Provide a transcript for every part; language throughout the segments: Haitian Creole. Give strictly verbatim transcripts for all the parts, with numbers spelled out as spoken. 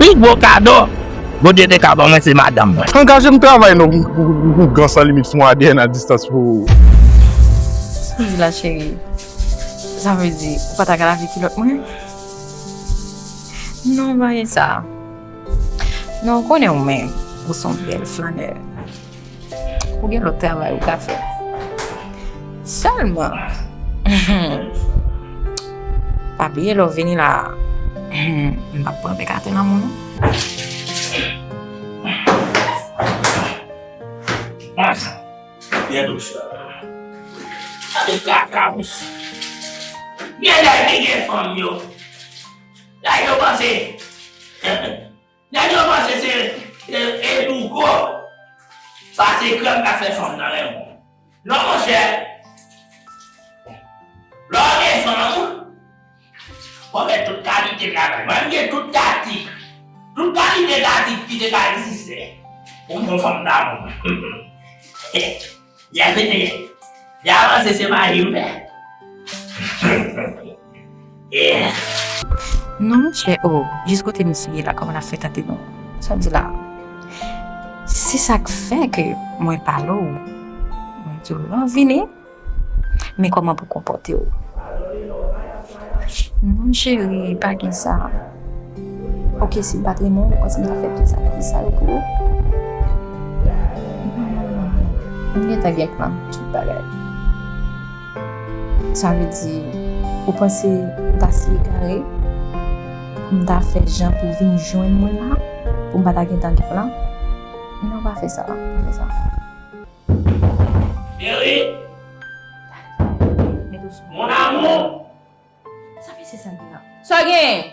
Pi gwo kado Bondye te ka ban mwen se madanm mwen. Angaje m travay nan yon ougan san limit sou yon A D N a distans pou ou. Sa w di la, cheri? Sa vle di, ou pa ta ka lave kilòt mwen? Non, pa gen sa. Non, ou konnen ou menm, ou se yon bèl flanè. Ou gen lòt travay ou ka fè. Sèlman, pa bliye lè w vini la, m p ap pran pèkatè nan men w non. Byen dous. Sa te kaka, mesye. Gen nèg ki gen fanm yo. Nèg yo panse. Nèg yo panse se e, edouko. Pase krèm ka fè fanm nan renmen w. Non, monchè. Lè w gen fanm, w ap fè tout kalite travay. Mwen, m gen tout tati. Tout kalite tati ki te ka egziste. Pou m fè fanm damou. Lè vini, lè avanse se maji m fè. Non, monchè, o, jis kote misye ye la, kòman l ap fè tande nou? Sa w di la? Se sa k fè ke mwen pale w. Mwen di w, lè w vini, men kòman pou w konpòte w. Non, cheri, pa gen sa. Oke, si m pa t renmen w, ou panse m ta fè tout sakrifis sa yo pou ou? Non, non, non, non. M gentan gen plan tout bagay. Sa vle di, ou panse m ta si egare pou m ta fè jan pou w vin jwenn mwen la, pou m pa ta gentan gen plan? Non, pa fè sa, pa fè sa. Cheri, Men dousman. Mon amour. Sa mesye sa gen la? Sa w gen?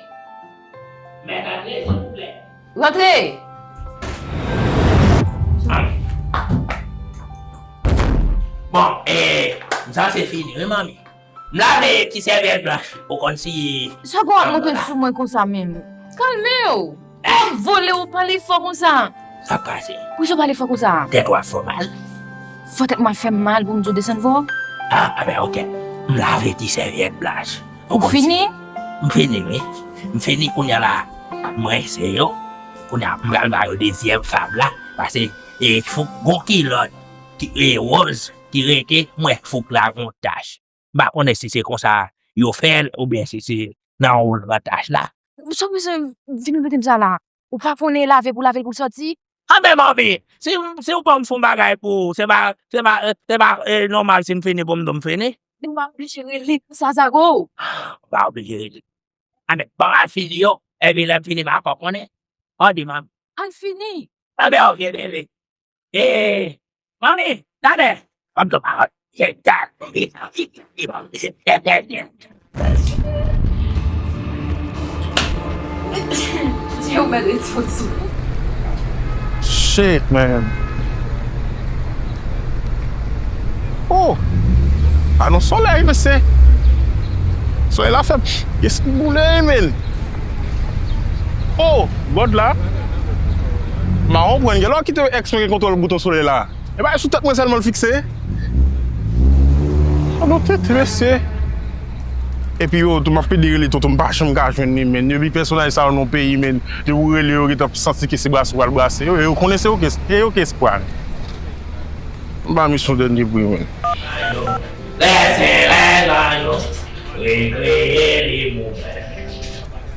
Mèt antre, silvouplè. Rantre! Bon, eh, sa se fini, wi, manmi. M lave ti sèvyèt blanch, ou konn si. Sa w ap monte sou mwen konsa menm? Kalme w! Ou ap vole, ou pale fò konsa. Sa k pase? Poukisa w pale fò konsa? Tèt w ap fè w mal? Fò tèt mwen fè m mal pou m di w desann vwa? Ah, a ben, oke. M lave ti sèvyèt blanch. Ou fini? M fini, wi. M fini kounye a la. M rense yo. Kounye a, m pral ba yo dezyèm fab la. Pase, e, fouk gon kilòt ki, e, wòz ki rete, m wè fouk la gon tach. M pa konnen si se konsa yo fè l oubyen si se nan wòz lan tach la. Sa w bezwen vin repete m sa la? Ou pa konnen lave pou lave l pou l sòti? Anben, manmi, si, si w ban m fè yon bagay pou ou, se pa, se pa, se pa, e, nòmal si m fini pou m di w m fini. Ou pa oblije rele pou sa, Zago. Ou pa oblije rele. Anben, ban m al fini yo, epi lè m fini, m a fè w konnen. Ò di, manmi. Al fini. Anben, oke, bebe. E, manmi, talè. Ban m di w pawòl. Yo mèt ret sot sou. Shit, man. Oh! A non, solèy, mesye. Solèy la fè pyès ki boule, men. Oh, God la. M a konprann. Genlè w kite èks mwen gen kontwòl bouton solèy la. E pa sou tèt mwen sèlman l fikse. Sa nou tete, mesye. Epi yo tou, m ap pede rele tonton, m pa janm ka jwenn li, men. Depi pèsonaj sa yo nan peyi, men, depi w rele yo, yo gentan santi ke se brase w pral brase yo, e yo konnen se yo ke, e yo ke espwa. M ba misye yon dènye pri, men.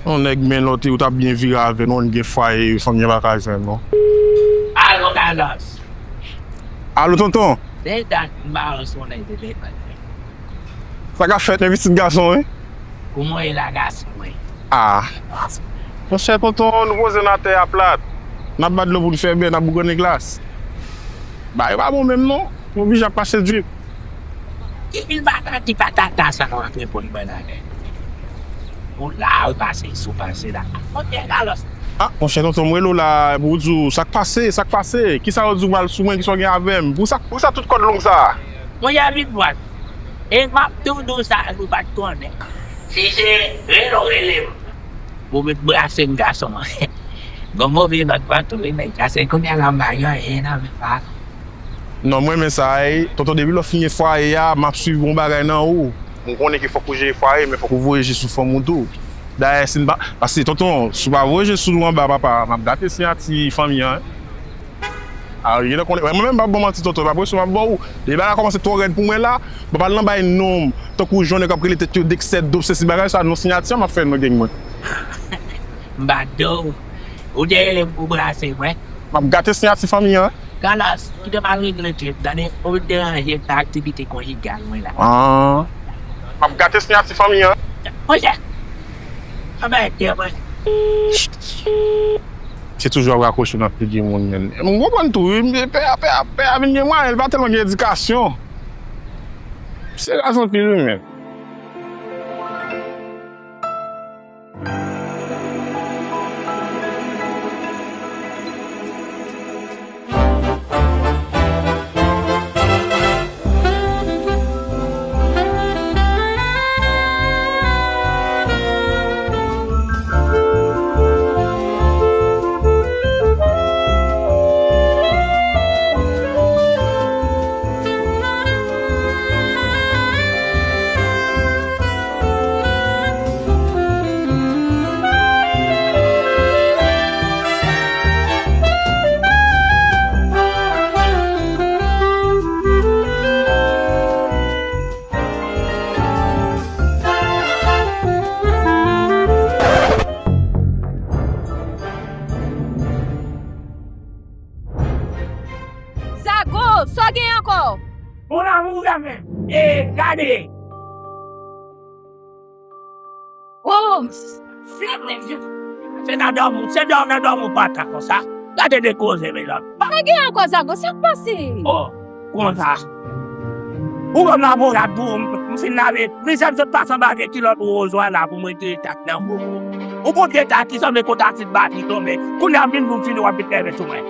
Yon nèg, men, lòt ou t ap byen vire avè nou, nou gen fwaye, fanmi an pa ka jwenn nou. Alo, Carlos. Alo, tonton. Sa k ap fèt, men pitit gason, wi? Kouman w ye la, gason mwen? Ah. Monchè, tonton, nou poze n atè a plat. N ap bat dlo pou n fè bè, n ap boukannen glas. Bagay yo pa bon menm non. Nou oblije ap mache drip. Ki pil patati patata sa w ap reponn mwen la, nèg? Ou la, ou pase sou pase la. Monchè, Carlos. Ah, monchè, tonton, m rele w la pou w di w sa k pase, sa k pase. Kisa yo di w mal sou mwen, kisa w gen avè m? Poukisa, poukisa tout kòd long sa a? Monchè, vin dwat. E m ap di w, di w sa, nou pa t konnen. Si se rele w rele m, pou w met brase m, gason. Gon move lòt pa tou, wi, nèg. Paske kounye a la, m pa gen anyen nan men pa. Non, m renmen sa, ey. Tonton, depi lè w fin gen fwaye a, m ap swiv yon bagay nan ou. M konnen ke fòk ou jere fwaye, men fòk ou voye je sou fanm ou tou. Dayè, si n pa, paske tonton, si w pa voye je sou nou anba, papa, m ap gate siyati fanmi an, wi. A, gen nan konnen, mwen menm, m p ap ba w manti, tonton, m ap wè si m ap ba w. Depi bagay la kòmanse twò rèd pou mwen la, m p ap al nan bay non, tankou jan nèg ap rele tèt yo Dexter, Dope, sesi bagay sa, non siyati an, m ap fè nan gang mwen. M pa do. Ou te rele m pou brase mwen. M ap gate siyati fanmi an. Galas, kite m al regle tèt, gade, ou vin deranje m nan aktivite konjigal mwen la. Ah. M ap gate siyati fanmi an. Monchè, anben, kè mwen. Se toujou ap rakwoche nan figi moun, men. M konprann tou, wi, men pè a, pè a, pè a vin gen mwayen, li pa tèlman gen edikasyon. Se raz anpil, wi, men. Zago, sa w gen ankò? Mon amour, gade, e, gade. Oh, se nan dòmi, se dòmi, nan dòmi ou pa ta konsa. Gade de koze, mezanmi. Sa gen ankò, Zago, sa k pase? Oh, konsa. Ou konn lave w la tou, m fin lave. Mizè m sot pase anba vye kilòt wozwa la pou m retire tak nan kou. Ou konn vye tak ki sanble konn asid batri tonbe. Kounye a m vin di w fini w ap vin nève sou mwen.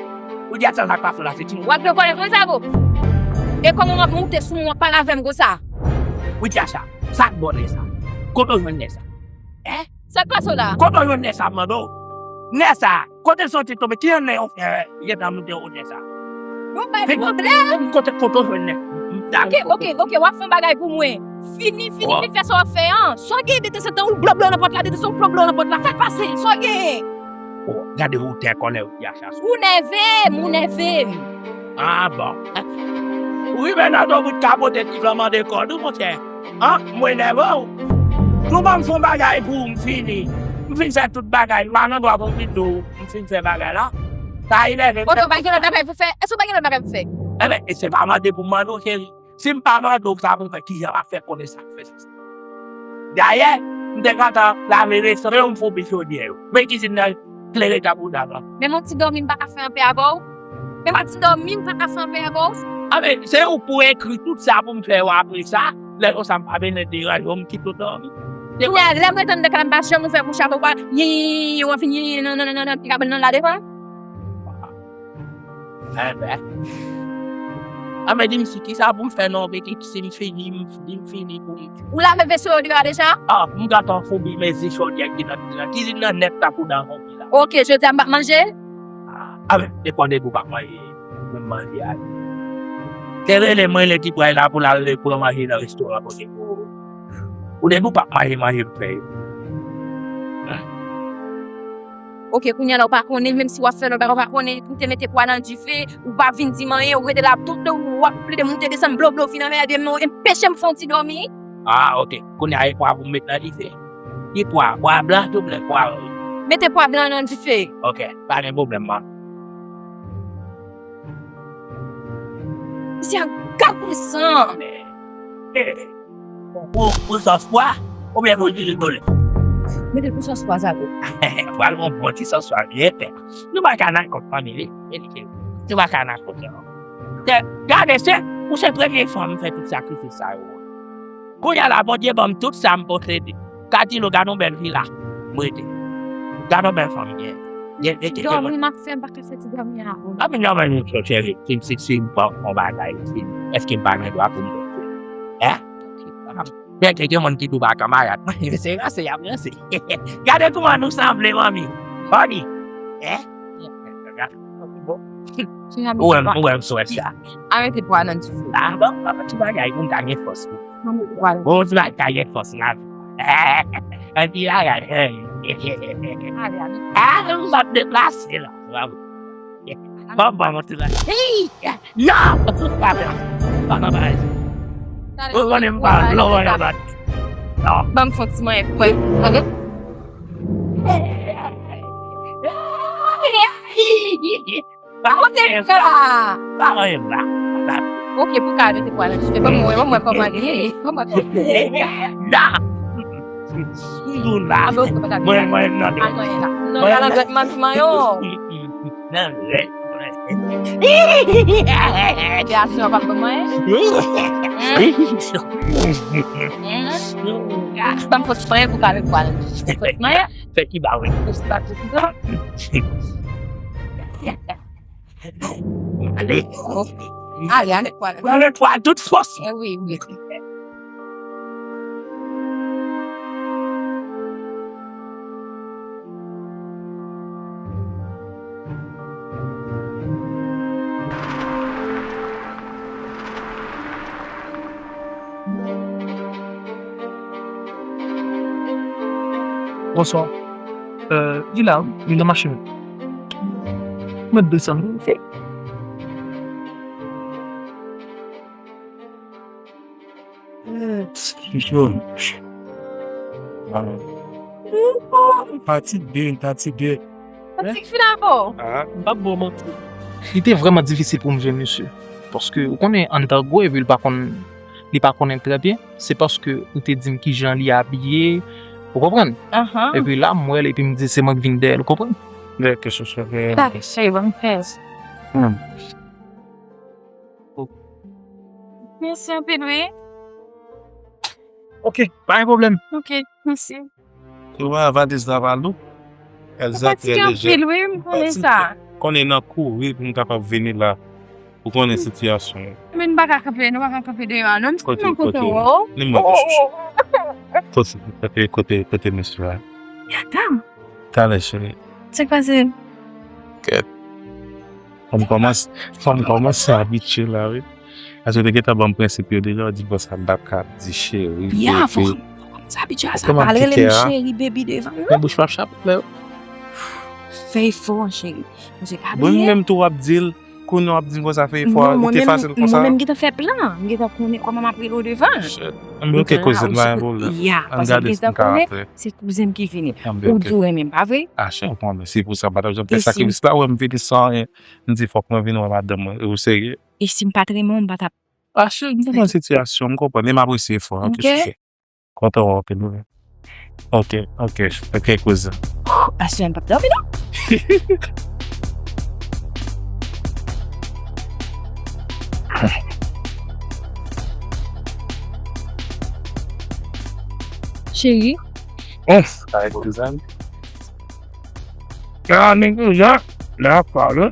Ou di a sa sa k pase la, se ti. W ap gen kòlè vre, Zago. E kòman w ap monte sou mwen, w ap pale avè m konsa? Ou di a sa, sa k bon nè sa? Kote w jwenn nè sa? Hein? Sa k pase w la? Kote w jwenn nè sa, m mande w? Nè sa, kote l soti tonbe? Ki jan nè yon frè gentan monte wotè sa? Yon bay pwoblèm. Kote, kote w jwenn nè? Ok, ok, ok, w ap fè yon bagay pou mwen. Fini, fini, fini fè sa w ap fè an. Sa w gen de tanzantan ou blòblò nan pòt la, de tanzantan ou blòblò nan pòt la. Sa k pase? Sa w gen? Oh, gade ou te kòlè ou di a sa. Ou nève m, ou nève m. Ah bon. Ou rive nan do bout kapote ti flan mande kòd ou, monchè. An, mwen nève w. Nou ban m fè yon bagay pou ou, m fini. M fin fè tout bagay, m pa nan dwa pou m vin di w m fin fè bagay la. Sa enève m. Oke, ou pa gen lòt bagay pou fè? Èske ou pa gen lòt bagay pou fè? Enben, e se pa mande pou m mande w, cheri. Si m pa mande w sa pou m fè, kijan m ap fè konnen sa k fè sa? Dayè, m te gentan lave resto yo, m foubi chodyè yo. Men kizin nan klere ta bouda m lan. Men yon ti dòmi m pa ka fè anpè avè w. Men yon ti dòmi m pa ka fè anpè avè w. Anben, se ou pou ekri tout sa pou m fè yo apre sa. Lè konsa m pa bezwen deranje w, m kite w dòmi. Kounye a, lè m ret anndan kay la, m pa janm ouvè bouch avè w, pa, yin, yin, yin, yin, w ap vin yin, yin, nan, nan, nan, nan, nan, ti kabann nan la devan. Enben. Anben, di m si kisa pou m fè non, pitit, si m fini, m, di m fini pou m. Ou lave veso yo deyò a deja? Ah, m gentan foubi mezi chodyè ki nan, nan kizin nan nèt la pou nan konpi la. Oke, jodi a m p ap manje? Ah, anben, depi w depi w p ap manje, menm manje a. Te rele mwen, rele ti bway la pou l al pran manje nan restoran kote pou ou. Ou depi w p ap manje, manje m fè yo. Oke, kounye a la, ou pa konnen, menm si w ap fè lòt bagay, ou pa konnen, ou te mete pwa nan dife, ou pa vin di m anyen, ou rete la tout tan, w ap plede monte desann, blo, blo, fin anmède m non, enpeche m fè yon ti dòmi. Ah, oke. Kounye a, e pwa pou m met nan dife. Ki pwa? Pwa blan, double pwa. Mete pwa blan nan dife. Oke, pa gen pwoblèm, man. Misye a gate san. Ou, ou sòs pwa, oubyen pou di rigole? Mete pou sòs pwa sa tou. Pral gon bon ti sòs pwa byen epè. Nou pa ka nan kont fanmi li. Nou pa ka nan kont non. Gade, se, ou se premye fanm fè tout sakrifis sa yo. Kounye a la, Bondye ban m tout sa m posede. Katilo, gade yon bèl vila m rete. Gade yon bèl fanm m gen. Gen, gen, gen, gen. Dòmi m ap fè, m pa ka fè ti dòmi a. A, men nòmal, non, cheri. Si, si, si m pa fè yon bagay, si, èske m pa gen dwa pou m fè? Hein? Gen, gen, gen moun ki tou pa kanmarad. Se ranse y ap ranse. Gade kouman nou sanble, manmi. Manmi. Hein? Ou wè m, ou wè m sou wè sa. Arete pwa nan dife. Ah, bon, bon, ti bagay, moun ka gen fòs wi. Bon, ti bagay ka gen fòs la. Epi la, la, a, m ap deplase la. Ban m, ban m monte la. Hey! Non! Pa fè sa. Ban m, ban m. Ou konnen m pa, ou konnen m pa. Non. Ban m fè yon ti manyen pou mwen. Tande? Kote m fè la? Pa anyen la. Ok, pou ka rete pou al achte. Ban mwen, ban mwen kòman li ye. Kòman li ye? Da! Mwen, mwen, nan. Al nan la. Non, al nan grann manti manyen. Nan lè. Te asou pa pou mwen. Ban m fè ti manyen pou ka rete pou al achte. Fè ki ba wi. Ou se pa ti sa. Ale. Ale, ale, pwale. Pwale, pwale, tout fòs. Eh wi, wi. Bonswa. Euh, li la, wi, li nan machin. Mwen desann. Yo. Fatige, fatige. Fatig fin avè w. Ah, m p ap ba w manti. Li te vrèman difisil pou m jwenn misye. Paske, ou konnen, Andargo, epi l pa konn, li pa konnen l trè byen. Se paske ou te di m kijan li abiye, ou konprann? Ahan. Epi la, m wè l, epi m di se mwen k vin dèyè l, ou konprann? Dèyè ke se se vre. Sa, cheri, ban m fè. Hmm. Mèsi anpil, wi. Ok, pa gen pwoblèm. Ok, mèsi. Ou wè valiz la pa lou? Mwen fatige anpil, wi, m konnen sa. Konnen nan kouri pou m kapab vini la. Ou konnen sitiyasyon. Men nou pa ka kanpe, nou pa ka kanpe deyò a, non. Kote, kote, kote, kote, kote mesye a? Talè, cheri. Sa k pase? Kèt. Fò m kòmanse, fò m kòmanse abitye la, wi. Paske w te gentan ban m prensip yo deja, w di, "Bon, sa m p ap ka di cheri, bebe." Ya, fò kòmanse abitye a sa. Pa rele m cheri, baby devan, non. Men bouch p ap chape lè. Fè efò, cheri. Misye ka bliye. Bon, menm tou w ap di l, kounye a w ap di m konsa, fè efò, ou te fasil konsa. Mwen menm, m gentan fè plan, m gentan konnen kòman m ap rele w devan. Shit. Anben, ok, kouzen, pa gen pwoblèm. Ya, paske m gentan konnen se kouzen m ki vini. Ou di w renmen m, pa vre? Ah, cheri, ou konnen, se pou sa m pa t ap janm fè sakrifis la, ou wè m vini san anyen. M di, "Fòk mwen vin wè madanm mwen." Ou serye? E si m pa t renmen w, m pa t ap. Ah, cheri, m konprann sitiyasyon, m konprann, e m apresye efò a, ok, chouchou. Kontan wè w anpil, wi. Ok, ok, ok, kouzen. Aswè m p ap dòmi, non. Cheri. Ay, kouzen. Sa nèg yo jan la pale.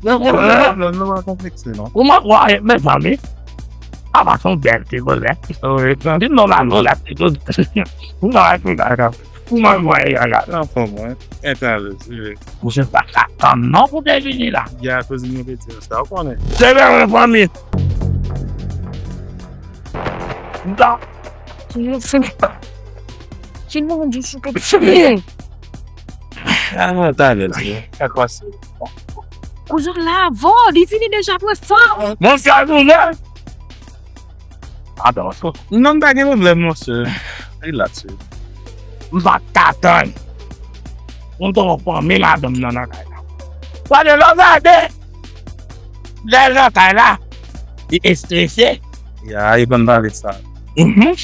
Ou mwen wè, mezanmi. A pa son bèl ti koze. Di non la, non la, ti koze. Ou mwen wè, ti koze. Kouman w wè, Yaya? Anfòm, wi. Enteresan, wi. Misye pa ka tann non pou te vini la. Ya, kouzin mwen te di sa, ou konnen. Se vre, wi, fanmi. Da. Ti moun di sou ke. Ah, talè, wi. Sa k pase? Kouzen la, vo, li vini deja, pran sa. Monchè, kouzen. Adan, non, pa gen pwoblèm, monchè. Relax, wi. M pa ka tann. M twò fanmi madanm nan nan kay la. Gade, lè w gade, lè l nan kay la, li estrese. Ya, li konn pale sa. Mhm.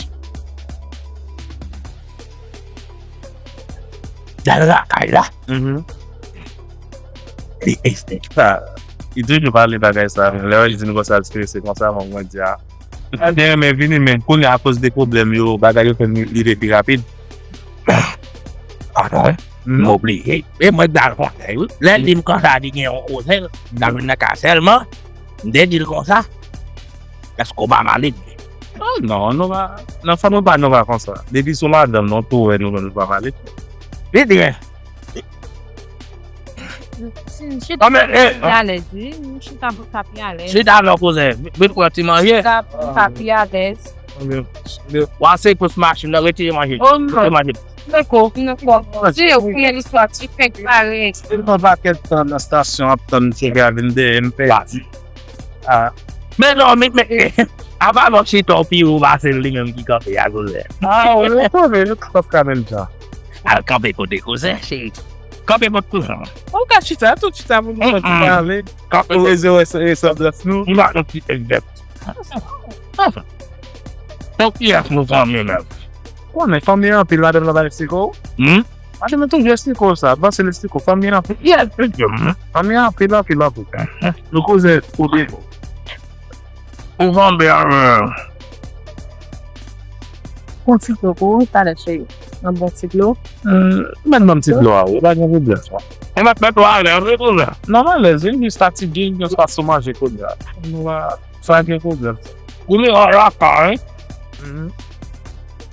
Dal lakay la. Mhm. Li estrese. Sa, li toujou pale bagay sa, men lè w di m konsa, l estrese konsa, mwen, mwen di, a. Mwen te renmen vini, men kounye a, akoz de pwoblèm yo, bagay yo fè m rive pi rapid. Adan, m oblije. E mwen k dal konsèy, wi. Lè l di m konsa, li gen yon koze, l dal vin nan kay sèlman, m te di l konsa. Èske w pa malad? Oh, non, nou pa, nan fanmi pa, nou pa konsa. Depi sou madanm, nou tou wè nou, nou pa malad. Li di, men, Si m chita, ah, men, eh, m pi alèz, wi. M chita pou m ka pi alèz. Chita non, kouzen. Vin pran ti manje. Chita pou m ka pi alèz. W a se pous machin nan, retire manje. Oh, non. Retire manje. Noko, noko. Si yo konnen listwa, ti fèk pare. Yon pakèt tan nan stasyon ap tann misye ka vin dèyè m pèdi. Ah. Men non, men, men, apa non chita w pi wo pase l li menm ki kanpe a kouzen. Ah, wi, wi, wi, nou t ap ka menm jan. Al kanpe kote kouzen, cheri. Kanpe kot kouzen. Ou ka chita, tou chita pou nou fè ti pale. Kanpe. Pou reze resanblans nou. M pa nan ti egzèk. Anfen. Donk, kiyès nou fanmi menm? Konnen fanmi anpil, madanm nan pa Meksiko? Hmm? Madanm nan toujou Meksiko sa, panse Meksiko, fanmi anpil. Yes, Meksiko, hmm. Fanmi anpil, anpil, anpil. Nou koze kote. Ou sanble avè. Yon ti dlo pou ou, talè cheri. Yon bon ti dlo. Hmm, mèt ban m ti dlo a, ou pa gen pwoblèm sa. E mèt mèt ou alèz, wi, kouzen. Non, m alèz, wi, jis fatige, jis pa sou manje kounye a. Nou pa, pa gen pwoblèm. Ou li an lakay, wi. Mhm.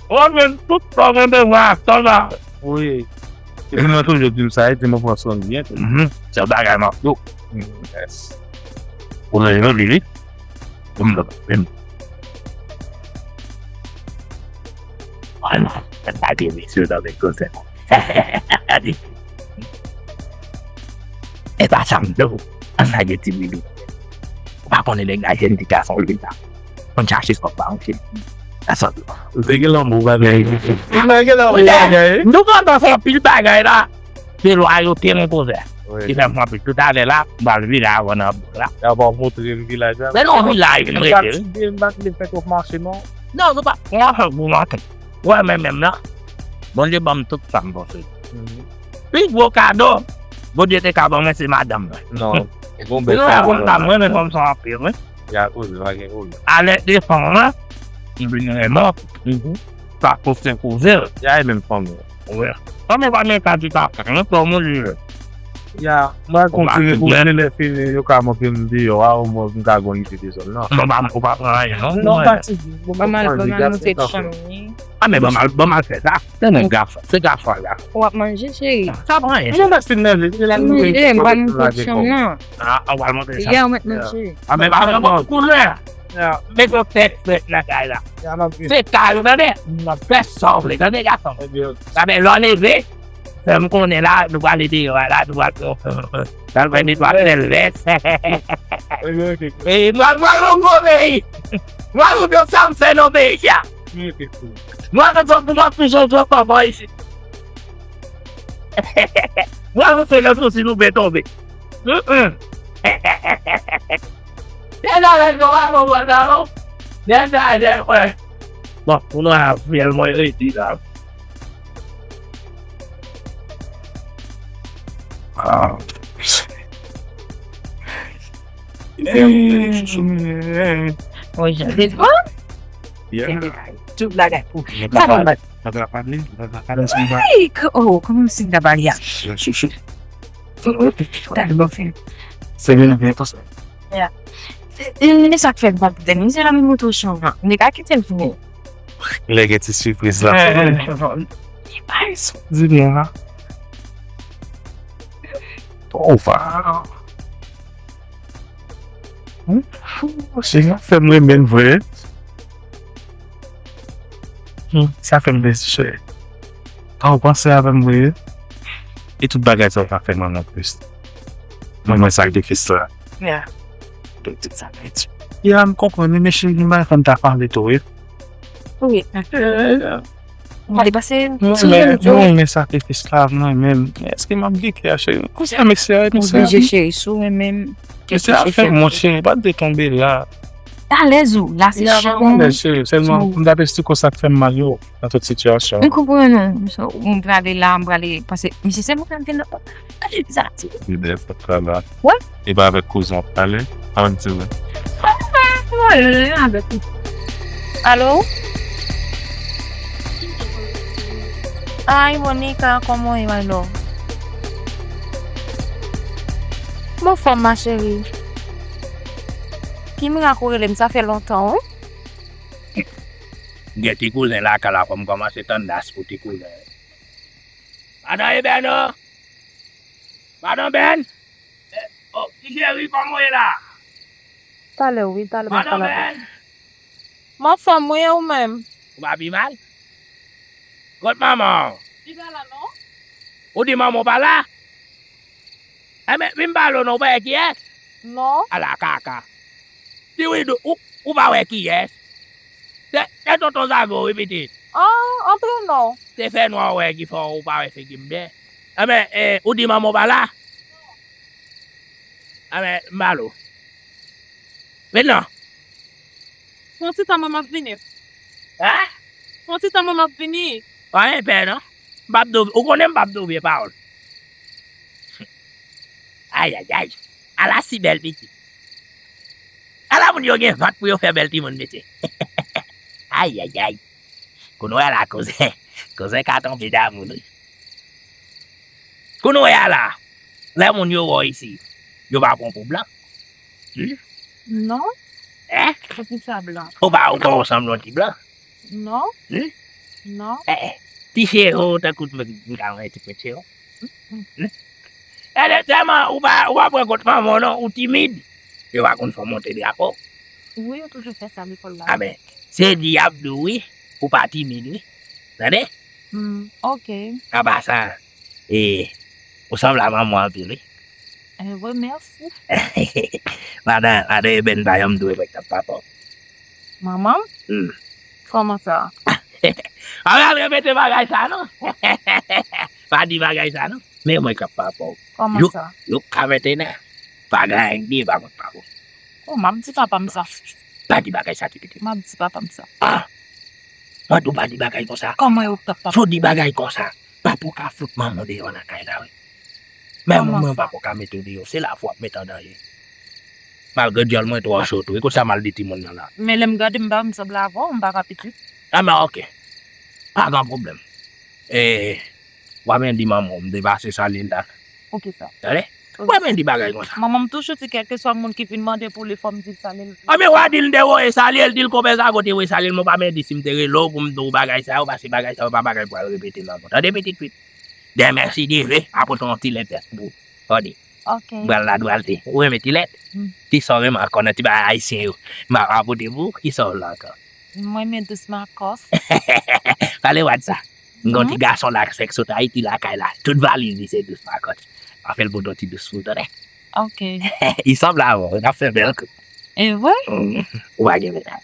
Ou ap jwenn tout sa w gen bezwen ak tan la. Wi. E mwen toujou di m sa, e di mwen pran swen byen tou. Mhm. Se yon bagay m ap di w. Mm, yes. Ou nan yon li, li. Ou m nan, men. An, gade mesye nan men konsèy. E pa sa m di w. An lage ti bidou. Ou pa konnen nèg la jèn ti gason li la. Konn chache kòb pa yon cheri. Sa sòt. Ou te gen lanmou bagay. Ou te gen lanmou bagay. Nou konn fè anpil bagay la. Se lwayote nou koze. Wi. Ki fè m anpil. Toutalè la, m pral vile avan nan bouk la. Y ap montre m vilaj la. Men non, vilaj nou rete. Fatige, m pa t vle fè twòp mache non. Non, nou pa. Mwen fè gwo maten. Wè, men menm nan. Bondye ban m tout sa m panse. Mhm. Pi gwo kado Bondye te ka ban mwen se madanm mwen. Non. Bon, bèl kado. Mwen renmen fanm sa anpil, wi. Ya koze, pa gen pwoblèm. Alè de fanm lan, m vin renmen. Mhm. Sa koze koze. Ya e menm fanm yo. Wi. Fanm yo pa menm sa di sa, non, fanm yo di. Ya, mwen kontinye pou lè fini, yo ka montre m deyò a, omwen m ka gon ide de zòn nan. Non, pa, ou pa pran anyen, non. Non, pa ti. Ban m al, ban m al monte chanm li. A, men ban m al, ban m al fè sa. Se nèg gafa, se gafa la. W ap manje, cheri? Sa pa anyen. Mwen mèsi nèg, se la nou. Manje, m pral monte chanm nan. A, ou pral monte chanm. Ya, ou mèt manje. A, men pa nan bon koulè. Met yon tèt frèt nan kay la. Se kay ou tande. Fè sa w vle, tande gason. Tande lè w leve, fè m konnen la, nou prale deyò a la, nou pral, pral fè netwayaj lè. E nou al pral yon gwo peyi. Nou al yon sa m fè nan peyi a. Nou al yon sa pou m ap touche yon kòb anba isit. Nou al yon se lè sou si nou ben tonbe. Nèg la, nèg yo pa konprann sa non. Nèg la, nèg, wè. Bon, pou nou a vyèl mwen redi la. Ah. Mwen jan de bon. Yeah. Tout bagay pou. Sa konn bat. Sa konn bat. Hey, oh, kòman si m ta pale a? Talè bon fè. Se vin vin konsa. Yeah. E, e, e sa k fè m pa pwoblèm. Misye la menm moto chan an. Li ka kite l vini. Lè gen ti sipriz la. Li pa reson. Di byen la. Oh, wow. Hmm? Fou, se jan fè m renmen l vre. Hmm, sa fè m plezi, cheri. Kan w panse avè m vre, e tout bagay sa w ka fè mwen anplis. Mwen, mwen sakrifis la. Ya. Tout sa, tout. Ya, m konprann, men cheri, m pa konn ta pale tou, wi. Wi. Mwen, mwen, mwen, mwen sakrifis la, mwen menm. Èske m ap gen kè a, cheri? Kounye a, mesye a, mesye a. Oblije, cheri, si w renmen m. Mesye a fè m wont, cheri, pa t dwe tonbe la. Alèz ou, la se chanm ou. Alèz, cheri, sèlman, m t ap esplike w sa k fè m mal yo, nan tout sitiyasyon. M konprann ou. M prale la, m prale, paske misye se mwen k ap vin nan pòt la. Sa ti. Li dèyè pòt la la. Wè. Li pa avèk kouzen w ap pale. Ann di mwen. Mwen avèk ou. Alo? Ay, Monica, kòman w ye, my love? Mwen anfòm, ma chérie. Ki mirak ou rele m, sa fè lontan, wi. Gen ti kouzen lakay la, fò m kòmanse tann das pou ti kouzen. Madan Ebèno! Madan Bèn! Oh, ti cheri, kòman w ye la? Talè, wi, talè m ap pale avè w. M anfòm, wi, e ou menm? Ou pa pi mal? Kot manman w? Li pa la, non. Ou di manman w pa la? Enben, vin pale w non, ou pa wè kiyès? Non. Ala kaka. Di wi, ou, ou pa wè kiyès? Se, se tonton Zago, wi, pitit. Ah, antre non. Se fènwa w wè ki fè w pa wè figi m byen. Enben, eh, ou di manman w pa la? Enben, m pale w. Vin non. Fè yon ti tan, mwen, m ap vini. Hein? Fè yon ti tan, mwen, m ap vini. Pa gen pè, non. M p ap do-, ou konnen m p ap doble pawòl. Ayayay. Ala si bèl pitit. Ala moun yo gen vant pou yo fè bèl timoun, mesye. Ayayay. Kounye a la, kouzen. Kouzen ka tonbe damou, wi. Kounye a la, lè moun yo wè w isi, yo pa pran w pou blan. Hmm? Non. Hein? Poukisa blan? Ou pa, ou pa sanble yon ti blan. Non. Hmm? Non. Eh, eh. Ti cheri w, tankou m ka wè ti pwent cheri w. Hmm? Gade, tèlman ou pa, ou pa pran kont manman w non, ou timid. Yo pa konn fè w monte drapo. Wi, yo toujou fè sa lekòl la. A ben, se di y ap di w wi, ou pa timid wi. Tande? Hmm, ok. Apa sa, e, ou sanble a manman w anpil wi. Eh, wi, mèsi. Madan, madan Eben pa janm dwe mwen k t ap papa w. Manman m? Hmm. Kòman sa? Pa pral repete bagay sa non. Pa di bagay sa non. Men mwen k ap papa w. Kòman sa? Yo ka ventennè. Pa gen anyen k di pa kont papa w. Oh, m ap di papa m sa. Pa di bagay sa ti pitit. M ap di papa m sa. Ah! Mwen tou pa di bagay konsa. Kòman yo t ap papa? Si w di bagay konsa, papa w ka fout manman w deyò nan kay la wi. Men manman w papa w ka mete w deyò, se la pou w ap mete an danje. Malgre dyòl mwen twò cho tou, e kot sa m al di timoun nan la? Men lè m gade m pa m sanble avè w, m pa ka pitit. Ah, men ok. Pa gen pwoblèm. E, w ap men di manman w, m te pase salye l la. Poukisa? Tande? Poukisa? W ap men di bagay konsa. Manman m toujou di kèlkeswa moun ki vin mande pou li, fò m di l salye l. Ah, men w a di l m te voye salye l, di l konpè Zago te voye salye l, men w pa men di si m te rele w pou m di w bagay sa yo, paske bagay sa yo pa bagay pou al repete nan ankò. Tande pitit fi? Demen si Dye vle, apre w te yon ti lèt pou w. Tande? Ok. M pral la dwalte. Ou renmen ti lèt? Hmm. Kisa w renmen ankò nan ti bagay ayisyen yo? M ap rakonte pou ou, kisa w vle ankò? Mwen renmen dous makòs. Pale w a di sa. M gen yon ti gason la k fèk sot Ayiti lakay la. Tout valiz li se dous makòs. M ap fè l pote yon ti dous pou w, tande? Ok. Li sanble avè w, n ap fè bèl kou. E vre? Mm. Ou pa gen mennaj.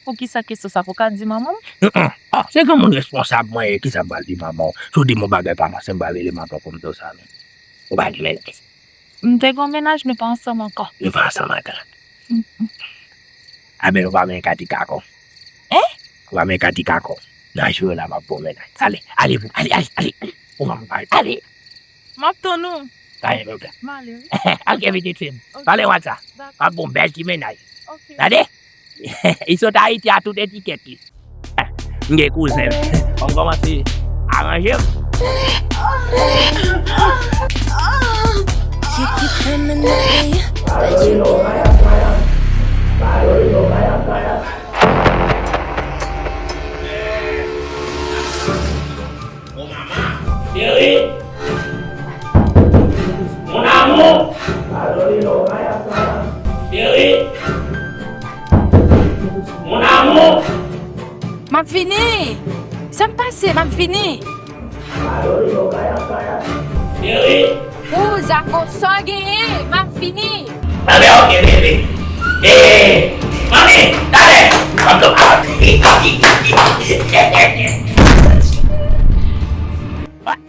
Poukisa kesyon sa pou ka di manman m? Mm-mm. Ah, se granmoun responsab mwen ye, kisa m pral di manman w? Si w di m yon bagay pa mache, m pral rele manman w pou m di w sa menm. Ou pa gen mennaj? M te gen yon mennaj, nou pa ansanm ankò. Nou pa ansanm ankò? Mm-mm. A ben, nou pa menm kati kakò. Hein? Nou pa menm kati kakò. Nan jou la, m ap bon mennaj. Ale, ale, ale, ale, ale. Ou pa m pale. Ale. M ap tann ou. Pa gen pwoblèm. M ale, wi. Ok, pitit fi m. Ok. Pale w a sa. Dakò. M ap bon bèl ti mennaj. Ok. Tande? Li sot Ayiti a tout etikèt li. M gen kouzen m. Fò m kòmanse aranje m. Kick it permanently. Bet you Chérie. Mon amour. Chérie. Mon amour. M ap vini. Sa k pase? M ap vini. Chérie. Ou, Zago, sa w genyen? M ap vini. Anben, ok, bebe. Eh, manmi, talè.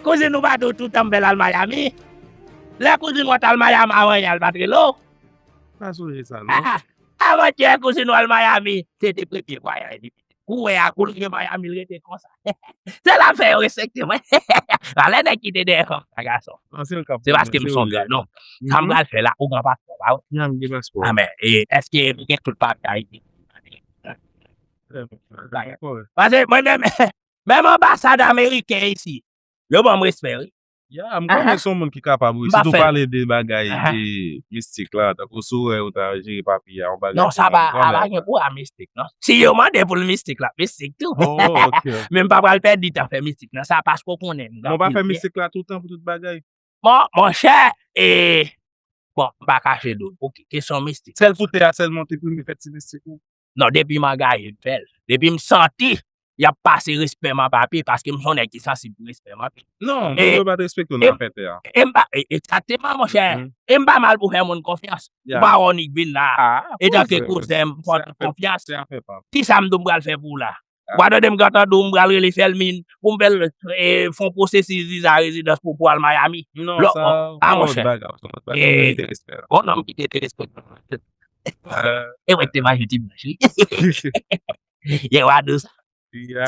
Kouzin ou pa tou, toutan m fè l al Miami. Lè kouzin mwen t al Miami, avan yè a l pa t rele w. Pa sonje sa, non. Ah, avantyè kouzin ou al Miami, se te premye vwayaj li. Kou w wè a, kou l rive Miami, l rete konsa. Se la m fè yo respekte mwen. Valè nèg ki te dèyè fanm sa, gason. Non, se l k ap. Se paske m sonje, non. Sa m pral fè la, ou gen paspò pa wi? Ya, m gen paspò. Ah, men, e, èske ou gen tout papye Ayiti? Paske mwen menm, menm anbasad ameriken isi, yo ban m respè, wi. Ya, m konnen se yon moun ki kapab, wi. Sitou pale de bagay, e, mistik la, tankou si w wè yo ta jere papye a, yon bagay konsa. Non, sa pa, a pa gen pou a mistik, non. Si yo mande pou l mistik, l ap mistik tou. Oh, ok. Men m pa pral pèdi tan fè mistik nan sa, paske w konnen m gen anpil. Men w pa fè mistik la toutan pou tout bagay? Bon, monchè, e, bon, m pa kache do l. Ok, kesyon mistik. Sèl kote a sèlman w te premye fè ti mistik ou? Non, depi m angaje m fè l. Depi m santi y ap pase respè m anba pye, paske m se yon nèg ki sansib pou respè m anpil. Non, moun yo pa t respekte w nan afè tè a. E m pa, e, egzakteman, monchè. E m pa mal pou fè moun konfyans. Ou pa wè w nik vin la. Etanke kouzen m, m fè w tout konfyans. Kisa m di w m pral fè pou w la? Ou pa tande m gentan di w m pral rele Fèlmin pou m fè l, e, fè yon pwosesis viza rezidans pou, pou al Miami? Non, sa, a, monchè. Bon, nonm ki te derespekte. E mwen ki te manje ti blanch, wi. Yè w a di sa.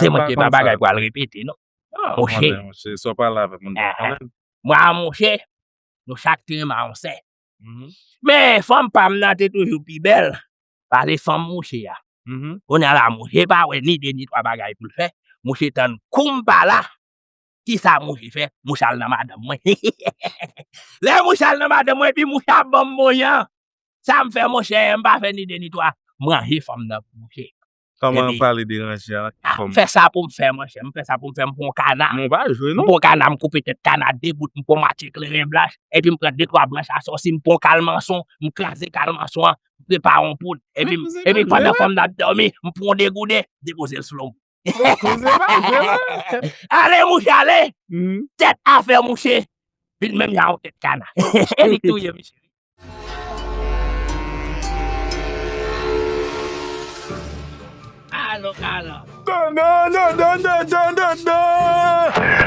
Se mwen ki pa bagay pou al repete, non. Monchè. Monchè, sa w pale avèk moun pa konnen. Mwen a monchè, nou chak te renmen yon sè. Men, fanm pa m nan te toujou pi bèl pase fanm mouche a. Kounye a la, mouche pa wè ni de ni twa bagay pou l fè. Mouche tann kou m pa la. Kisa mouche fè? Mouche al nan madanm mwen. Lè mouche al nan madanm mwen, epi mouche ap ban m monyan. Sa m fè, monchè, m pa fè ni de ni twa. M ranje fanm nan pou mouche. Kòman w pale deranje a? Ki fòm? M fè sa pou m fè, monchè. M fè sa pou m fè. M pran kana. Men w pa jwe, non. M pran kana, m koupe tèt kana de bout, m pran matye kleren blanch, epi m pran de twa branch asòsi, m pran kalmanson, m kraze kalmanson an, m prepare yon poud. Epi, epi pandan fanm nan ap dòmi, m pran de gouden, depoze l sou lonm. Koze pa vre, non. Ale, mouche, ale. Tèt afè mouche. Vin menm jan yon tèt kana. E li k touye misye. Alo, alo.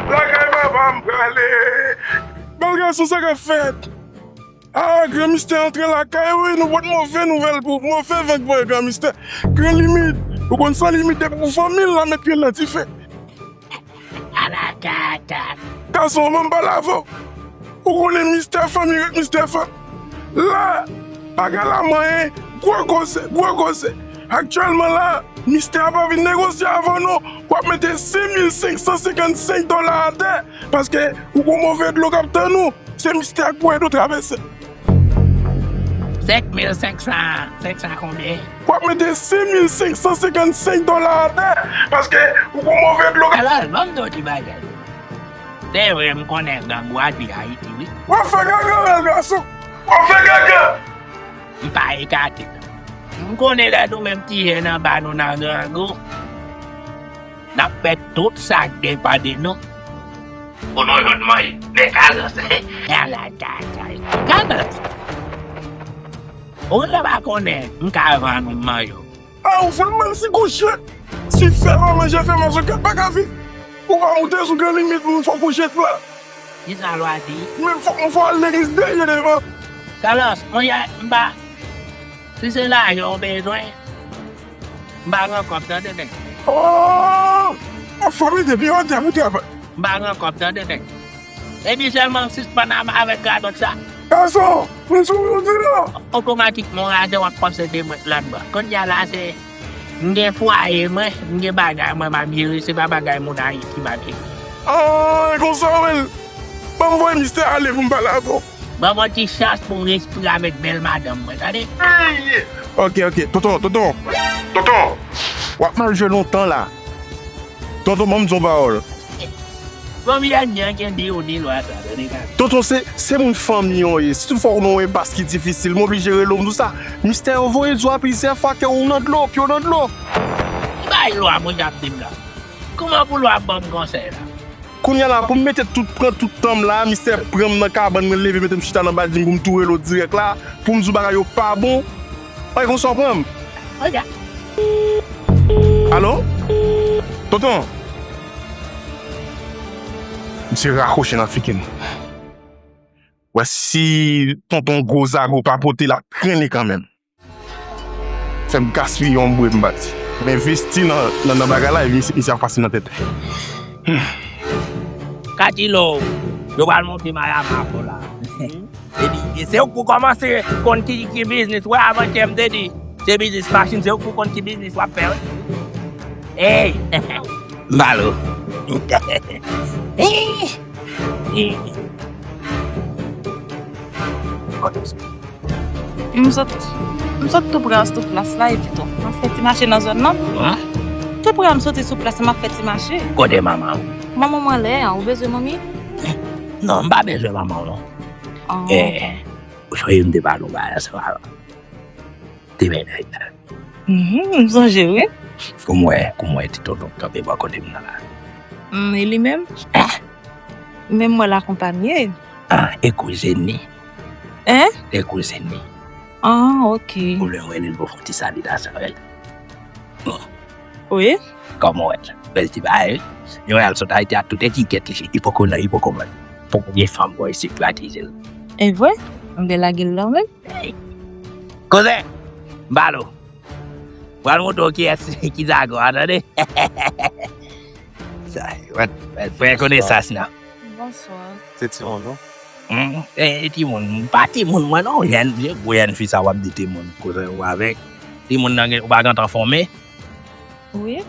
Lakay papa m prale. Bèl gason, sa k ap fèt? Ah, gran mistè antre lakay, wi, nou pot move nouvèl pou, move vag pou gran mistè. Gran limit, ou konn san limit depi pou fanmi l la met grenn nan dife. Gason, ban m pale avè w. Ou konnen mistè fanmi ret mistè fanmi. La, bagay la manyen, gwo koze, gwo koze. Aktyèlman la, mistè a pa vin negosye avè w non. W ap mete senk mil senk san senkannsenk dola atè, paske ou gon move dlo k ap tann ou. Se mistè ak pwè dlo travèse. Senk mil senk san, senk san konbyen? W ap mete senk mil senk san senkannsenk dola atè, paske ou gon move dlo. Alò, ban m di w ti bagay. Se vre, m konnen gang ou a di Ayiti, wi. W ap fè gaga, bèl gason. W ap fè gaga. M pa ekate. M konnen lè nou menm ti jèn anba nou nan gang ou. N ap fè tout sa k depann de nou pou nou jwenn manje. Men Kalòs, ala tatay. Kalòs, ou genlè pa konnen m ka vann ou manje w. A, ou fè m manti kouche. Si fè pa manje, fè manje, kèt pa ka viv. Ou pa moute sou gran limit, moun fò kouche la. Kisa lwa di? Men fò, fò al legliz dèyè devan. Kalòs, manje, m pa, si se lajan w bezwen, m pa gen kòb tande nèg. Oh! Fò mete pye atè pou travay. M pa gen kòb tande nèg. Epi sèlman sispann avèk radòt sa. Gason, mwen sou yon di la. Otomatikman, w raje w ap panse de mwen ladan. Kounye a la, se, m gen fwaye mwen, m gen bagay mwen m ap jere, se pa bagay moun Ayiti m ap jere. Ah, e konsa w wè l. Ban m voye mistè ale pou m pale avè w. Ban m yon ti chans pou m respire avèk bèl madanm mwen, tande? Ok, ok. Tonton, tonton. Tonton! W ap mal jwe lontan la. Tonton, ban m di yon pawòl. Fanmi an gen di ou ni lwa sa, tande, gade. Tonton, se, se moun fanmi w ye. Si tout fwa w nan yon enpas ki difisil, m oblije rele w pou sa. Mistè yo voye di w a plizyè fwa ke w nan dlo, pye w nan dlo. Ki bay lwa moun ap di m la? Kòman pou lwa ap ban m konsèy la? Kounye a la, pou m mete tout, pran tout tan m la, mistè pran m nan kabann mwen, leve mete m chita nan badjing pou m tou rele w dirèk la, pou m di w bagay yo pa bon. Anyen konsa w pran m. Alo? Tonton? Misye rakwoche nan figi m. Wè si tonton gwo zago pa pote l ap trennen kanmenm. Fè m gaspiye yon bwè m pati. M envesti nan, nan, nan bagay la, epi misye, misye ap pase nan tèt. Katilo, yo pral monte Miami avè w la. Epi, se ou k pou kòmanse konn ki, ki biznis, wè, avan yè m te di, se biznis machin, se ou k pou konn ki biznis w ap fè, wi. Ey! M ba l ou. M sot, m sot tou pre an sou plas la epi tou. M ap fè ti mache nan zòn nan. Tou pre an m soti sou plas la, m ap fè ti mache. Kote manman w? Manman m anlè a, ou bezwen manmi? Non, m pa bezwen manman w non. Eh, ou sonje m te pale w bagay sa. Te mennaj la. Mhm, m sonje wi. Kòm w wè, kòm w wè ti tonton k kanpe bò kote m nan la. Mm, e li menm? Ah! Menm mwen l akonpanye. Ah, e kouzin li. Hein? E kouzin li. Ah, ok. Ou lè wè li, l pou fè ti salitasyon avè l. Bon. Wi. Kòman w wè l? Bèl ti bagay, wi. Yon al sot Ayiti ak tout etikèt li, li poko nan, li poko mwen. Poko gen fanm bò isit ki atize l. E vre? M te lage l la menm. Hey. Kouzin, m pale w. Pral montre w kiyès ki zago a, tande? Sa, wè, wè, fè konesans nan. Bonswa. Se timoun ou? Hmm, e, e timoun, pa timoun mwen non, jèn, je gwo jèn fi sa w ap di timoun, kouzin ou avèk. Timoun nan gen, ou pa gentan fòme? Wi.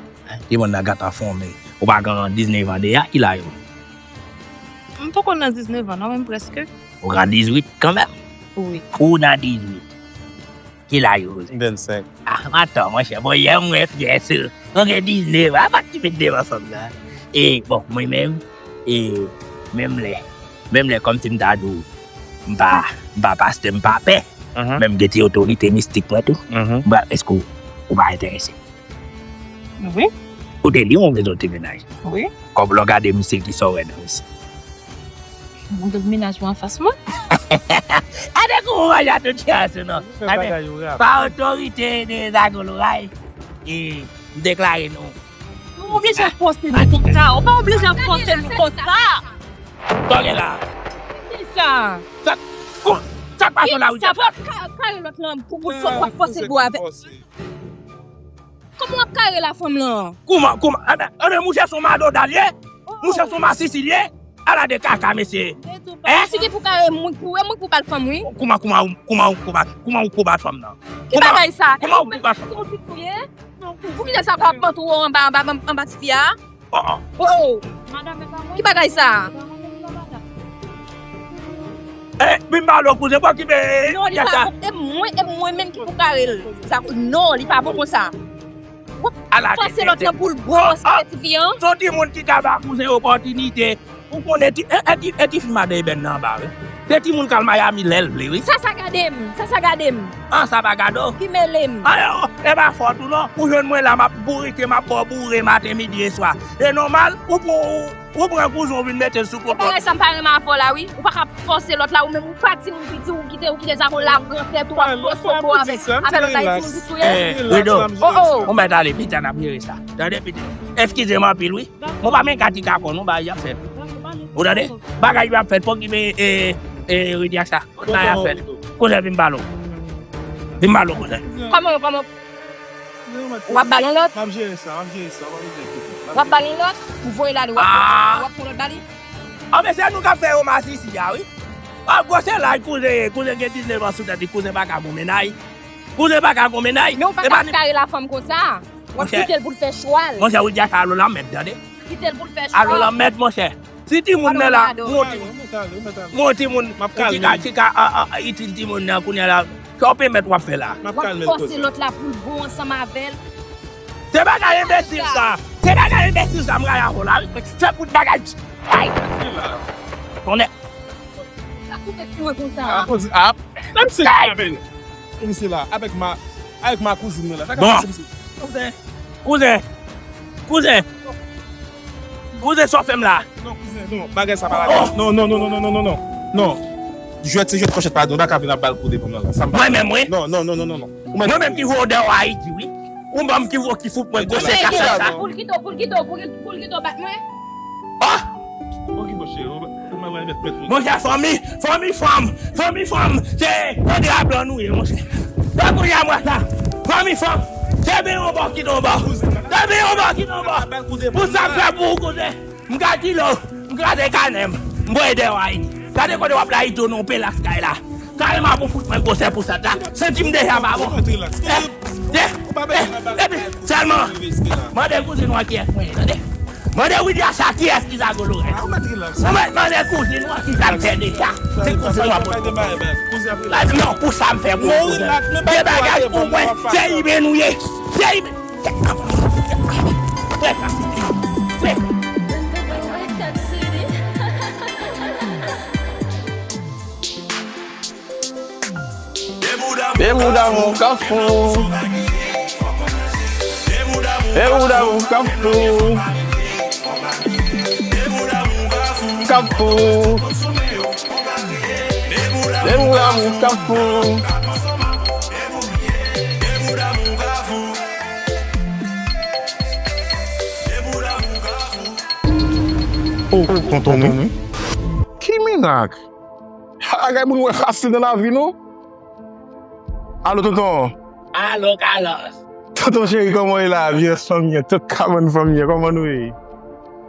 Timoun nan gentan fòme. Ou pa gen diznèf an deja, ki laj ou? M poko nan diznèf an non, men prèske. Ou gen dizwit kanmenm? Wi. Ou nan dizwit. Ki laj ou? Vennsenk. Ah, m atò, monchè. Bon, yè m wè fyè sou. Ou gen diznèf an, pa ki met devan fanm nan. E, bon, mwen menm, e, menm lè, menm lè kòmsi m ta di w, m pa, m pa pastè, m pa pè. Mhm. Men m gen ti otorite mistik mwen tou. Mhm. Bon, èske w, ou pa enterese? Wi. Ou te di w bezwen ti mennaj. Wi. Kòm lè w gade misye ki sa w wè nan misye. Mwen tout mennaj mwen anfas mwen. Gade kouman w manje tout chans ou non. Pa otorite de Zago Loray, e m deklare nou. Ou pa oblije fòse nou konsa. Ou pa oblije fòse nou konsa. Sa w gen la? Kisa? Sa, kou, sa k pase w la, Widiasha? Kisa? Pou ap ka-, kare lòt lan pou, pou fò-, pou ap fòse dlo avè. Kòman w ap kare la fanm lan? Kouman, kouman? Enben, enben, mouche se yon madoda l ye. Mouche se yon masisi l ye. Ala de kaka, mesye. Hein? Si ki pou kare moun pou, e moun pou bat fanm, wi. Kouman, kouman, kouman, kouman, kouman ou pou bat fanm nan? Ki bagay sa? Kouman ou pou bat fanm? Ou pitit ou ye? Poukisa sa w ap antoure anba, anba, anba, anba tifi a? Oh, oh. Oh, oh. Ki bagay sa? Eh, vin ba lo kouzen, bon, ki be. Non, li pa bon. E mwen, e mwen menm ki pou kare l. Sa, non, li pa bon konsa. Ala fòse lòt lan pou l gwo, se ti fi an. Son timoun ki ka ba kouzen opòtinite. Ou konnen ti, e, e ti, e ti fi madan ebèn nan anba, wi. Se timoun k al Miami lè l vle, wi. Sa, sa gade m, sa, sa gade m. An, sa pa gade w? Ki mele m? Ayo, e pa fòt ou non. Ou jwenn mwen la, m ap bourike, m ap ba w boure maten, midi e swa. E nòmal, ou pou, ou, ou pran kouzen w vin mete l sou kont lòt. E bagay sa m pa renmen avè w la, wi. Ou pa ka fòse lòt la, ou menm ou pa timoun piti, ou kite, ou kite Zago la gran tèt ou ap fòse w avè, avè lòt la, e timoun piti w ye. Eh, Rido, oh, oh. Ou mèt ale, pita n ap jere sa. Tande, pita. Eskize m anpil, wi. Mwen pa menm ka ti ka konn, yon bagay y ap fèt. Ou tande? Bagay y ap fèt, poko gen, e, e, Widiasha. Bagay y ap fèt. Kouzen, vin ba lo. Vin ba lo, kouzen. Kòman, kòman? W ap ba l yon lòt? M ap jere sa, m ap jere sa, w ap jere sa. W ap ba l yon lòt? Ou voye l ale, w ap, w ap pran lòt ba li? Ah, men se nou k ap fè yo masisi a, wi. Ah, gwo se laj kouzen ye, kouzen gen diznèf an sou tèt li, kouzen pa ka bon mennaj. Kouzen pa ka bon mennaj. Men ou pa ka kare la fanm konsa. W ap kite l pou l fè chwa l. Monchè, Widiasha, alo lanmèd, tande. Kite l pou l fè chwa l. Alo lanmèd, monchè. Si timoun nan la, mwen yon timoun, mwen yon timoun ki ka, ki ka, a, a, a, itil timoun nan kounye a la. Sa w pèmèt w ap fè la? W ap fòse lòt la pou l bon ansanm avè l. Se bagay enbesil sa. Se bagay enbesil sa, m rayi avè w la, wi. Se pou bagay. Ay! Konnen. Sa koupe si mwen konsa. Akoz, a, menm si l ap vini. Misye la, avèk ma, avèk ma kouzin mwen la. Sa k ap pase, misye? Kouzen, kouzen, kouzen, kouzen, sa w fè m la? Non, kouzen, non, bagay sa pa la. Non, non, non. Non. Jwèt se jwèt, fòchèt pa di, nou pa ka vin ap ba l kou devan mwen la. Sa m pa. Mwen menm, wi. Non, non, non. Mwen menm ki voye w deyò Ayiti, wi. Ou menm ki voye, ki fout mwen gwo sèk a sa. Pou l kite w, pou l kite w, pou l, pou l kite w bat mwen. Ah! Monchè, fanmi, fanmi fanm, fanmi fanm, se, se dra blan nou ye, monchè. Sa kounye a m wè sa. Fanmi fanm, se vin yon bò ki tonbe. Se vin yon bò ki tonbe. Pou sa m fè pou ou, kouzen. M ka kile w, m kraze kanè m, m voye deyò Ayiti. Gade kote w ap la Ayiti, w nan yon pelas kay la. Kareman pou fout mwen gwosè pou sa ta. Santi m deja pa bon. Eh, eh, eh, epi sèlman, mande kouzin w an kiyès mwen ye, tande. Mande Widiasha kiyès ki Zago Loray. Ou mèt mande kouzin w an kisa l fè deja. Se kouzin w an. Non, pou sa m fè pou ou. Se bagay pou mwen. Se imen ou ye. Se imen. Frè, frè. Frè. Frè. E bouda mwen kafou. E bouda mwen kafou. Kafou. E bouda mwen kafou. Oh, tonton, wi. Ki mirak? Bagay moun wè fasil nan lavi, non? Alo, tonton. Alo, Carlos. Tonton cheri, kòman w ye la? Vyè fanmi an, tout kabann fanmi an, kòman nou ye?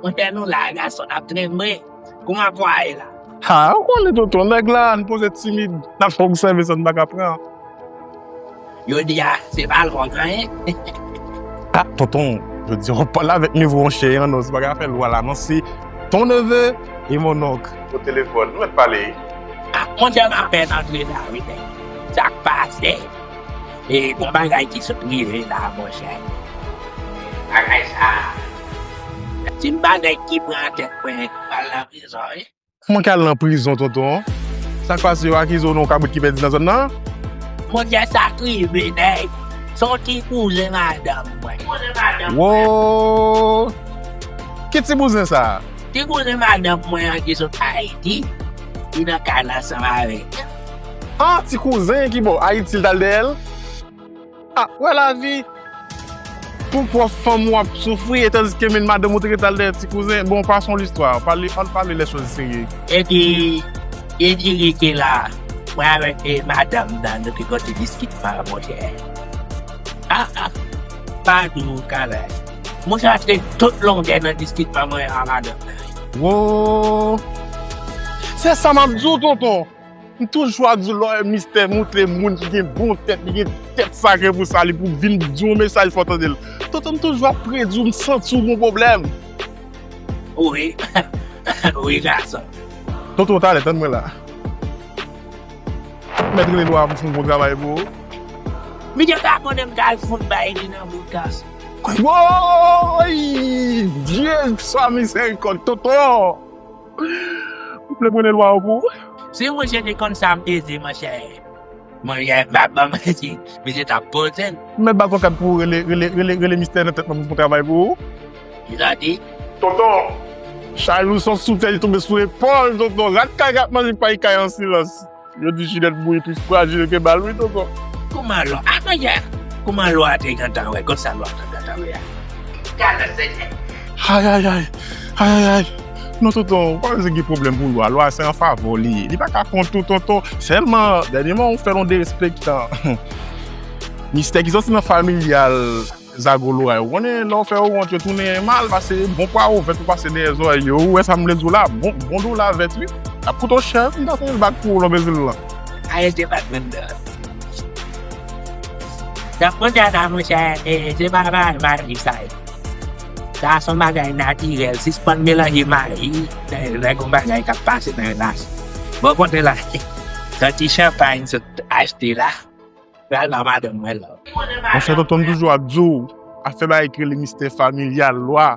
Monchè, nou la, gason, n ap trenmen. Kòman pwa ye la? Ha, ou konnen, tonton, nèg la, n poze timid, n ap fè obsève sa n pa ka pran. Jodi a, se pa lwa w genyen. Ah, tonton, jodi a w ap pale avèk nivo yon chè an, non, se pa ka fè lwa la, non, se ton neveu et mon oncle. O telefòn, nou mèt pale. Ah, monchè, m apèn antre la, wi, men. Sa k pase? E, gon bagay ki sot rive la, monchè. Bagay sa, si m pa nèg ki pran tèt mwen, m pral nan prizon, wi. Kòman k al nan prizon, tonton? Sa k pase, yo akize w nan yon kabrit ki pèdi nan zòn nan? Monchè, sa k rive, nèg. Se yon ti kouzen madanm mwen. Kouzen madanm mwen. Wo! Ki ti kouzen sa? Ti kouzen madanm mwen an ki sot Ayiti. Li nan kay la ansanm avèk. Ah, ti kouzen ki bò Ayiti, l t al dèyè l? Ah, wè lavi. Pou pwòp fanm ou ap soufri, e tandiske menm madanm ou te ret al dèyè ti kouzen. Bon, passons l'histoire. Pale, ann pale les choses sérieuses. Epi, e diri ke la, mwen avèk, e, madanm nan, nou te konte diskitman, monchè. Ah, ah, pa di w, Carlos. Monchè, antre tout longè nan diskitman mwen a madanm nan. Wo! Se sa m ap di w, tonton. M toujou ap di w, lè w wè mistè montre moun ki gen bon tèt, li gen tèt sakre pou sa, li pou vin di w yon mesaj fò w tande l. Tonton, m toujou ap predi w, m santi w gon pwoblèm. Wi. Wi, gason. Tonton, talè, tann mwen la. M mèt rele lwa pou fè yon bon travay pou ou. Misye ka konnen m ka al fout bay li nan bout kas. Woy! Dye, sa mizèrikòd, tonton! Ou vle m rele lwa yo pou ou? Si monchè te konn sa m te di, monchè. Monchè, m pa ban m di, misye t ap poze l. M mèt ba konkèt pou ou rele, rele, rele, rele mistè nan tèt mwen pou m travay pou ou. Kisa di? Tonton, chay ou sot sou tèt li tonbe sou epòl, tonton. Rat kay k ap manje pay kay an silans. Yo di Jinèt bouyi plis frajil ke bal, wi, tonton. Kouman lwa? A, monchè, kouman lwa te gentan wè? Konsa lwa te gentan wè a? Gade, Senyè. Ay, ay, ay. Ay, ay, ay. Non, tonton, ou pa bezwen gen pwoblèm pou lwa. Lwa se an favè w li ye. Li pa ka kont ou, tonton. Sèlman, dènyèman, ou fè l yon derespektan. Mistè ki sòti nan familyal Zago lwa yo. Ou konnen, lè w fè yo wont, yo tounen mal, pase bon pwa yo vèt, ou pase dèyè zòrèy yo. Ou wè sa m vle di w la? Bon, bon dola vèt, wi. L ap koute w chè, m ta fè l bak pou ou, lè w bezwen l lan. Aye, se pa t menm dan. Donk, monchè, sa, monchè, e, se pa mal, mal, sa. Sa se yon bagay natirèl. Sispann melanje maji, lè, lè gon bagay k ap pase nan relasyon. Bon, kote la, yon ti chanpay m sot achte la. Pral ba madanm mwen la. Monchè, tonton, m toujou ap di w, afè bagay ki rele mistè familyal, lwa.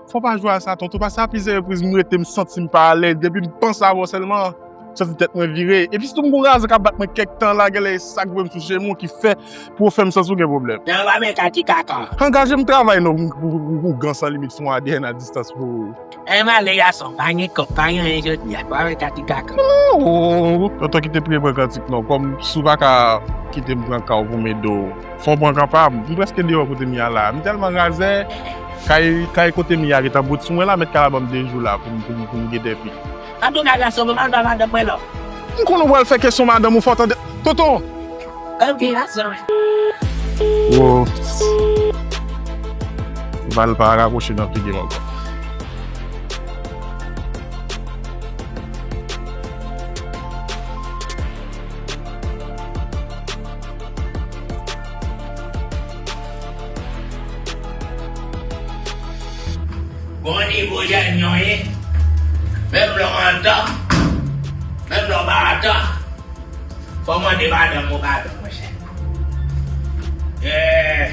Fò w pa jwe a sa, tonton, pase a plizyè repriz, m rete, m santi m pa alèz. Depi m panse avè w sèlman, m santi tèt mwen vire. Epi sitou m gon razè k ap bat mwen kèk tan la, genlè e sa k voye m sou chemen w ki fè pou w fè m santi w gen pwoblèm. Nan w ap met kati kaka. Angaje m travay non, pou, pou, pou, pou ougan san limit fè yon A D N a distans pou ou. E m ale gason, pa gen kòb, pa gen anyen jodi a, pa met kati kaka. Oh, tonton kite priye mwen kantik non, kòm si w pa ka kite m pran ka w pou m ede w. Fò w pran ka pa m, m prèske deyò kote m ye a la. M tèlman razè, kay, kay kote m ye a gentan bout sou mwen la, mèt kay la ban m de jou la pou m, pou m, pou m gen dèpi. Antouka, gason, m al ba madanm mwen la. M konnen w pral fè kesyon madanm ou fò tande. Tonton! Ok, gason. Wo. Bal pa rakwoche nan figi m ankò. Gon nivo jèn yo ye. Menm lè w antan, menm lè w pa antan, fò w mande madanm ou padon, monchè. Eh,